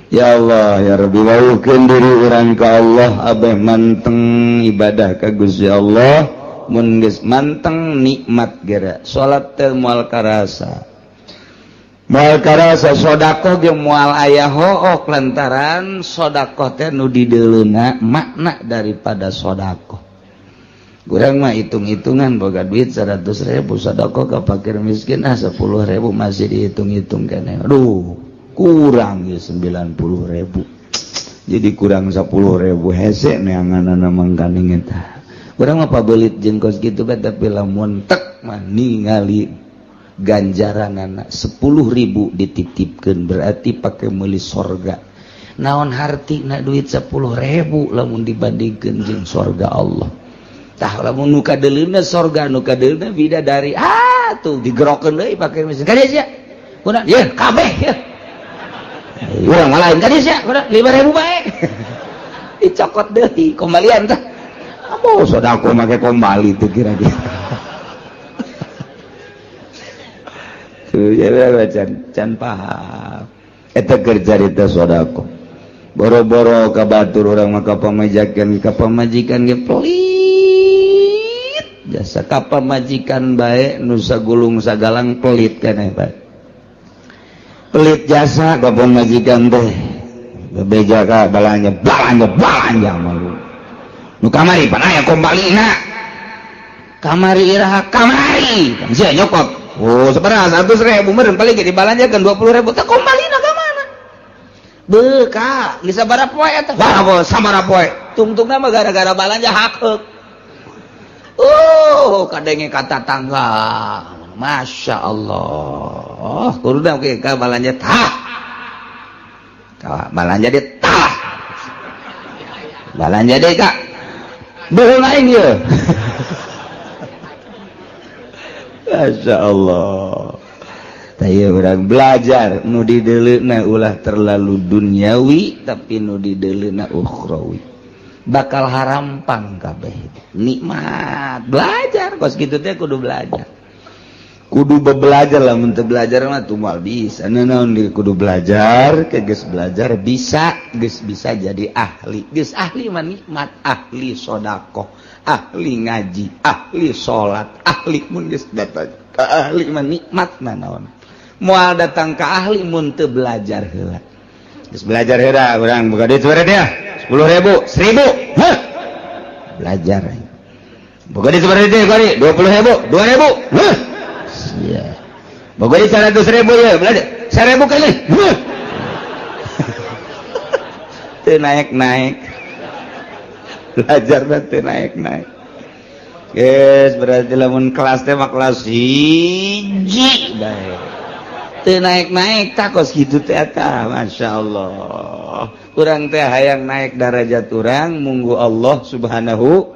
Ya Allah ya Rabbi waukeun diri urang ka Allah abeh manteng ibadah ka Gusti Allah mun geus manteng nikmat geura salat teh moal karasa moal karasa sedekah ge moal aya hook lantaran sedekah teh nu dideuleuna makna daripada sedekah. Urang mah hitung-hitungan boga duit 100.000 sedekah ka fakir miskin ah 10.000 masih dihitung-hitung keneh. Aduh, kurang ya 90.000. Jadi kurang 10.000 hese neanganana mangkaning eta. Urang mah pabelit jeung kos kitu bae tapi lamun tek mah ningali ganjaranana 10.000 dititipkeun berarti pake meuli sorga. Naon hartina duit 10.000 lamun dibandingkeun jeung sorga Allah. Tah lamun nu kadeuleuna sorga nu kadeuleuna bidadari ah tuh digerokeun deui pake mesin ka dieu sia kunaon ye kabeh ye urang mah lain ka dieu sia kunaon 5.000 bae dicokot deui kembalian tah aduh sedekah make kembali teh kira-kira tuh ya can paham eta keur carita sedekah boro-boro ka batur urang mah ka pamajikan ge pelit jasa ka pamajikan bae nu sagulung sagalang pelit keneh bae pelit jasa ka pamajikan teh bebeja ka balanja balanja balanja malu nu kamari pan aya kombalina kamari iraha kamari sia nyokot oh sabaraha 100.000 meureun paling ge dibalanjakeun 20.000 teh kombalina ka mana beuh ka geus sabaraha poe eta wah sabaraha poe tungtungna mah gara-gara balanja hakeuk. Oh, kadenge kata tangga. Masya Allah. Kudu ke ka balanja tah. Ka balanja di tah. Balanja deui ka. Beuheung aing ieu. Masya Allah. Tah ieu urang belajar nu dideuleuna ulah terlalu duniawi tapi nu dideuleuna ukhrawi. Bakal harampang kabeh nikmat belajar kos kitu teh kudu belajar kudu belajar lah mun teu belajar mah tuh moal bisa naon kudu belajar ke geus belajar bisa geus bisa jadi ahli geus ahli mah nikmat ahli sedekah ahli ngaji ahli salat ahli mun geus datang ka ahli mah nikmat naon moal datang ka ahli mun teu belajar heula geus belajar heula urang boga duit sabaraha dia 10.000, 1.000, hah? Belajar. Boga duit sabaraha dia, 20.000, 2.000, hah? Sia. Boga duit 100.000 ya, belajar. 1.000 kali, hah? Teu naik-naik. Belajar teu naik-naik. Geus berarti lamun kelas teh mah kelas 1 bae. Teu naik-naik tah kos kitu teh eta, masyaallah. Urang teh hayang naik darajat urang munggu Allah Subhanahu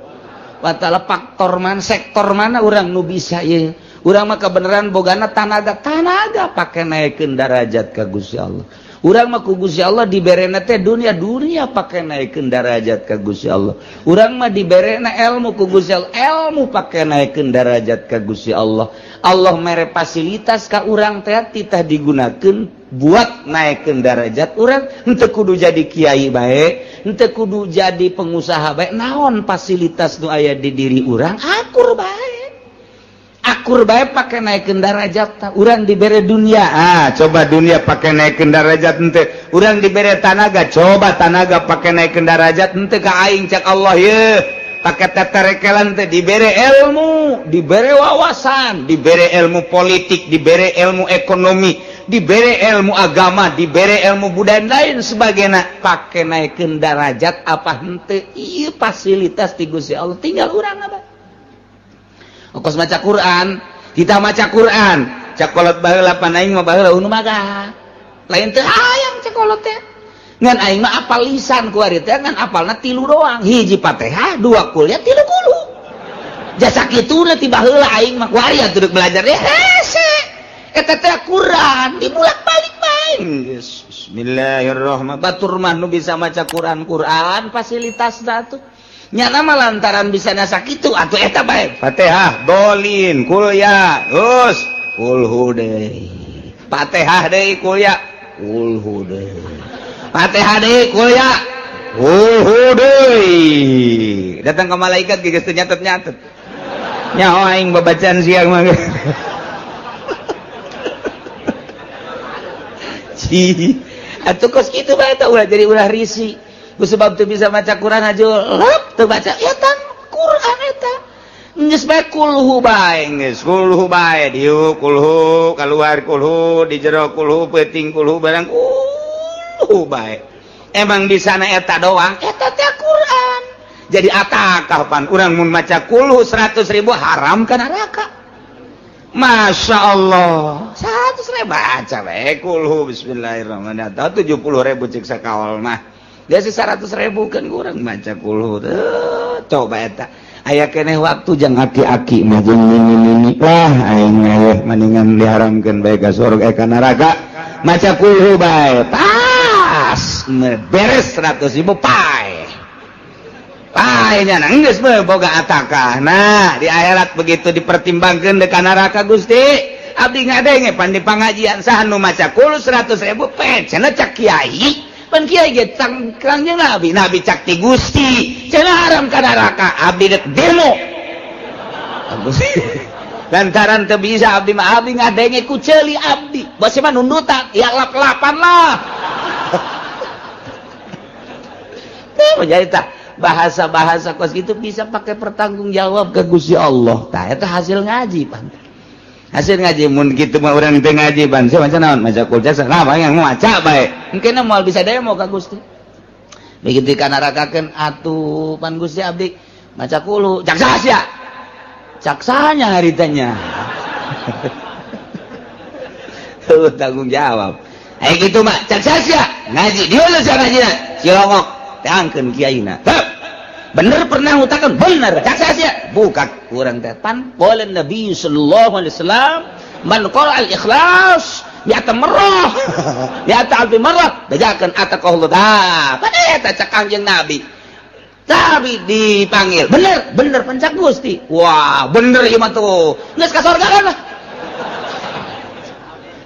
wa taala faktor mana sektor mana urang nu bisa ieu urang mah kebenaran bogana tanaga tanaga pake naikeun darajat ka Gusti Allah urang mah ku Gusti Allah diberena teh dunia dunia pake naikeun darajat ka Gusti Allah urang mah diberena ilmu ku Gusti Allah ilmu pake naikeun darajat ka Gusti Allah. Allah mere fasilitas ka urang teh titah digunakeun buat naikkeun darajat urang henteu kudu jadi kiai bae henteu kudu jadi pengusaha bae naon fasilitas nu aya di diri urang akur bae pake naikkeun darajat ta urang dibere dunia ah coba dunia pake naikkeun darajat henteu urang dibere tanaga coba tanaga pake naikkeun darajat henteu ka aing cak Allah ye pakai teterekelan teh dibere ilmu, dibere wawasan, dibere ilmu politik, dibere ilmu ekonomi, dibere ilmu agama, dibere ilmu budaya lain sebagainya. Pakai naikkeun darajat apa henteu ieu fasilitas ti Gusti Allah tinggal urang apa? Okos maca Quran, kita maca Quran, cakolot baheula pan aing mah baheula unu maga. Lain teu hayang cakolot teh. Ngan aing mah apal lisan ku ari teh ngan apalna 3 doang hiji Fatihah 2 kuliah 3 kulu jasa kituna ti baheula aing mah ku ari atuh belajar deh hese eta teh Quran dibulak-balik bae bismillahirrahmanirrahim batur mah nu bisa maca Quran Quran fasilitasna atuh nyana mah lantaran bisa nasa kitu atuh eta bae Fatihah dolin kuliah terus kulhu deui Fatihah deui kuliah kulhu deui Fatihah deui kuliah. Kulhu deui. Datang ke malaikat geus teu nyatet-nyatet. Nyaho aing babacaan siang mah. Ci. Atuh kos kitu bae tah ulah jadi ulah risi. Ku sebab teu bisa maca Quran aja lep teu baca eta Quran eta. Geus bae kulhu bae geus kulhu bae diuk kulhu keluar kulhu di jero kulhu peuting kulhu barang kulhu bae. Emang di sana eta doang eta teh Quran. Jadi atakah pan urang mun maca kulhu 100.000 haram ka neraka. Masya Allah 100.000 baca bae kulhu bismillahirrahmanirrahim 70.000 cik sakaol mah. Dia sih 100.000 kan kurang maca kulhu tuh coba eta aya keneh waktu jang aki-aki mah jeung nini-nini lah aing mah mendingan diharamkeun bae ka surga ka neraka maca kulhu bae pas beres 100.000 pae pae nya geus boga atakah. Nah di akhirat begitu dipertimbangkeun deuk ka neraka Gusti abdi ngadenge pan di pangajian saha nu maca kulhu 100.000 pe cenah cak kiai pan kiai ge kangjeng nabi nabi cak ti Gusti cenah haram ka neraka abdi dek demo Gusti lantaran teu bisa abdi mah abdi ngadenge ku ceuli abdi bos mah nundutan ya lap-lapan lah. Teh jadi tah bahasa-bahasa kos gitu bisa pakai pertanggungjawab ke Gusti Allah tah eta hasil ngaji pan hasil ngaji mun kitu mah urang teu ngaji ban sia maca naon maca kul jasa nah yang maca bae mungkin moal bisa demo ka Gusti begitu ka narakakeun atuh pan Gusti abdi maca kulu cak sia caksanya haritanya tuh tanggung jawab aya kitu mah cak sia ngaji dieu sia ngajina cilongok teangkeun kiaina bener pernah ngutakan bener cak sia buka kurang teh pan qala Nabi sallallahu alaihi wasallam man qara al ikhlas ya tamarrah ya ta'al bi marrah bejakeun ataqallahu ta pan eta cak Kangjeng Nabi tapi dipanggil bener bener pencak Gusti wah bener ieu mah tuh geus ka surga kan lah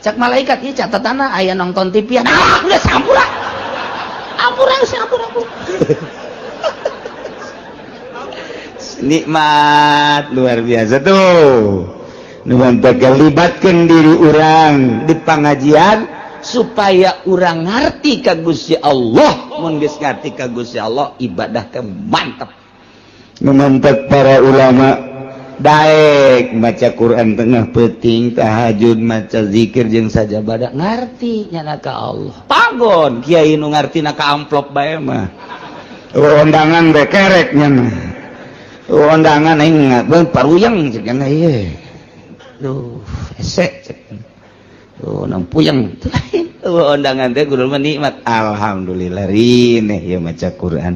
cak malaikat ieu catatanna aya nonton TV ah geus ampura ampura geus ampura nikmat luar biasa tuh. Nu libatkan diri urang di pengajian supaya urang ngerti ka Gusti Allah. Mun geus ngerti ka Gusti Allah ibadah teh mantep. Nu mantep para ulama daek maca Quran tengah peuting tahajud maca zikir jeung sajabada ngarti nya ka Allah. Pagon kiai nu ngartina ka amplop bae mah. Undangan bae kerek nya mah. Undangan aing paruyang cek nya ieu. Duh, esek cek. Tuh nang puyeng. Undangan teh kudu mah nikmat. Alhamdulillah rineh ieu maca Quran.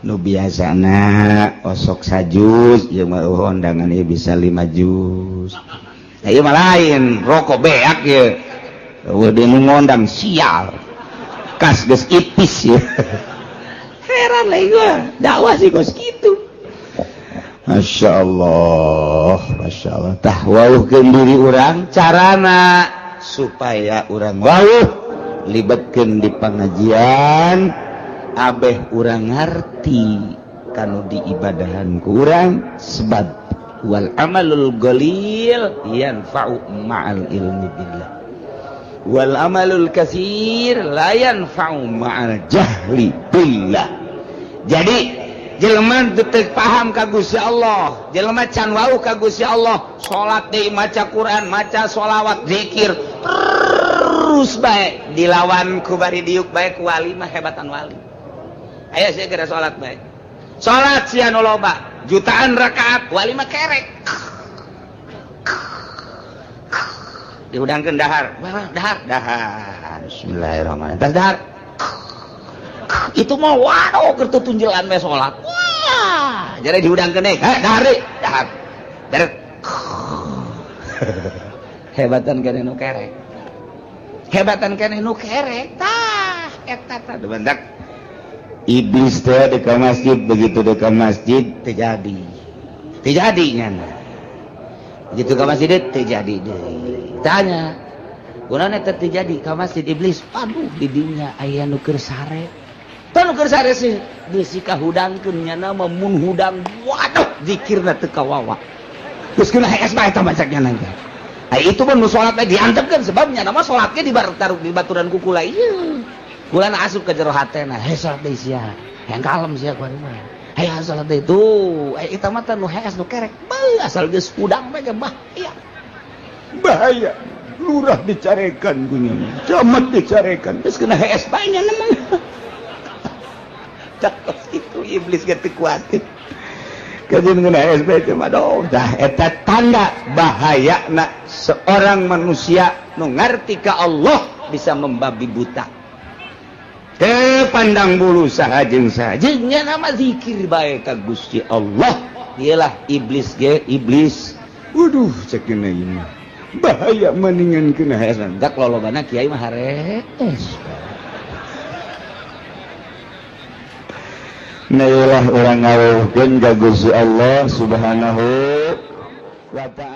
Nu biasana osok sajuz ieu mah undangan ieu bisa 5 juz. Nah, ieu mah lain, rokok beak ieu. Eueuh deui nu ngondang sial. Kas geus ipis ieu. Heran lah gua, dakwah sih kos kitu. Masya Allah, Masya Allah. Tah wauhkeun diri urang carana supaya urang wauh libatkeun di pengajian abeh urang ngarti kanu diibadahan ku urang sebab wal amalul qalil yanfa'u ma'al ilmi billah wal amalul katsir la yanfa'u ma'al jahli billah. Jadi jelema teu paham ka Gusti Allah, jelema can wauh ka Gusti Allah, salat deui maca Quran, maca sholawat, zikir terus bae dilawan ku bari diuk bae ku wali mah hebatan wali. Aya sia geura salat bae. Salat sia nu loba, jutaan rakaat, wali mah kerek. Dihudangkeun dahar, dahar, dahar. Bismillahirrahmanirrahim. Tas dahar. Itu mah waduh keur tunjelan bae salat. Wah, jadi dihudangkeun deui. Heh, dahar deui, dahar. Dahar. Hebatan keneh nu kerek. Hebatan keneh nu kerek. Tah, eta tah bentak. Iblis teh di ka masjid, begitu di ka masjid teu jadi. Teu jadi nya. Begitu ka masjid teu jadi deui. Tanya. Kunaon eta teu jadi ka masjid iblis? Aduh di dinya aya nu keur sare. Tah nu keur sare sih bisi kahudangkeun nya mah mun hudang waduh zikirna teu kawawa. Geus kena hees bae eta macak nya teh. Ai itu mun salat teh diantepkeun sebabnya nama salatnya di baturan ku kula ieu. Kula na asup ka jero hatena, heh salat deui sia. Hayang kalem sia ku mah. Hayang salat deui tuh, ai eta mah teh nu hees nu kerek. Beuh asal geus hudang bae ge bahaya. Bahaya. Lurah dicarekan kunya, camat dicarekan, terus kena hees bae nya mah. Cakos itu iblis ge teu kuatir. Kajeun kena hees bae teh mah aduh, dah eta tanda bahayana seorang manusia nu ngarti ka Allah bisa membabi buta. Teu pandang bulu saha jeung saha, jeung nya nama zikir bae ka Gusti Allah. Iyalah iblis ge iblis. Waduh cek dina ieu mah. Bahaya mendingan kena hees dak lolobana kiai mah harees. Nah iyalah urang ngaweuhkeun ka Gusti Allah Subhanahu wa ta'ala.